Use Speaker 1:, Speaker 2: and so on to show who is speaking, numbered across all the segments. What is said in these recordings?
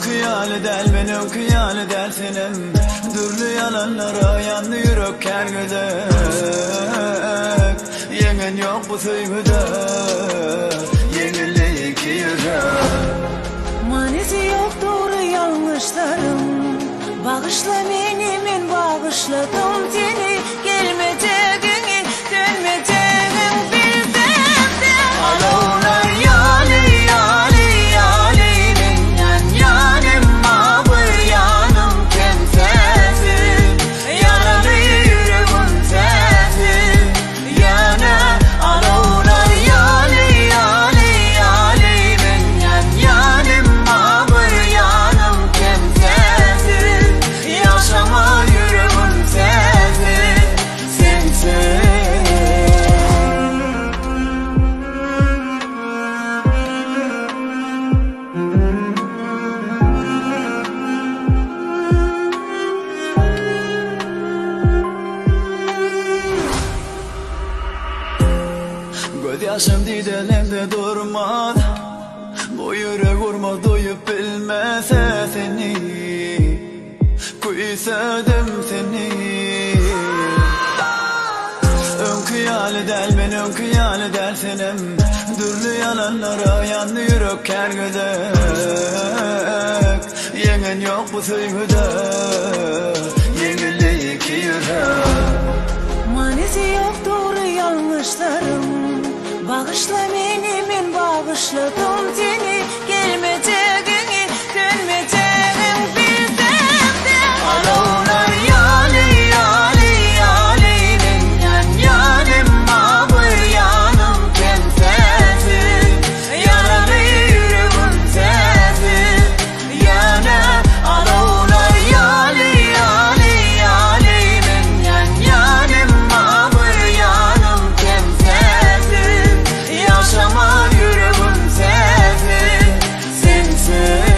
Speaker 1: Öňki ýaly däl men öňki ýaly däl senem Dürli ýalanlara ýandy ýürek kän gezek Ýeňen ýok bu söýgüde Ýeňildi iki ýürek.
Speaker 2: Manysy ýok dogry ýalňyşlarym Bagyşla meni men bagyşladym seni Gelmejegiňi dönmejegin bilsemde
Speaker 1: Alawlar ýaly ýaly ýaly men ýanýan emma bir ýanym kemsesiz Ýaraly ýüregim sensiz ýöne Alawlar ýaly ýaly ýaly men ýanýan emma bir ýanym kemsesiz Ýaşamaz ýüregim sensiz sensiz. Gözýaşym didelemde durmaz Bu ýürek urmaz duýup bilmese seni Küýsedim seni Öňki ýaly däl men öňki ýaly däl senem Dürli ýalanlara ýandy ýürek kän gezek Ýeňen ýok bu söýgüde Ýeňildi iki ýürek.
Speaker 2: Manysy ýok dogry ýalňyşlarym Bagyşla meni men bagyşladym seni Gelmejegiňi sönmejegin bilsemde.
Speaker 1: Alawlar ýaly ýaly ýaly men ýanýan emma bir ýanym kem sensiz Ýaraly ýüregim sensiz ýöne Alawlar ýaly ýaly ýaly men ýanýan emma bir ýanym kem sensiz Ýaşamaz ýüregim sensiz sensiz.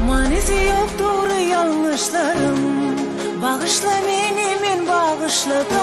Speaker 2: Manysy ýok dogry ýalňyşlarym Bagyşla meni men bagyşladym.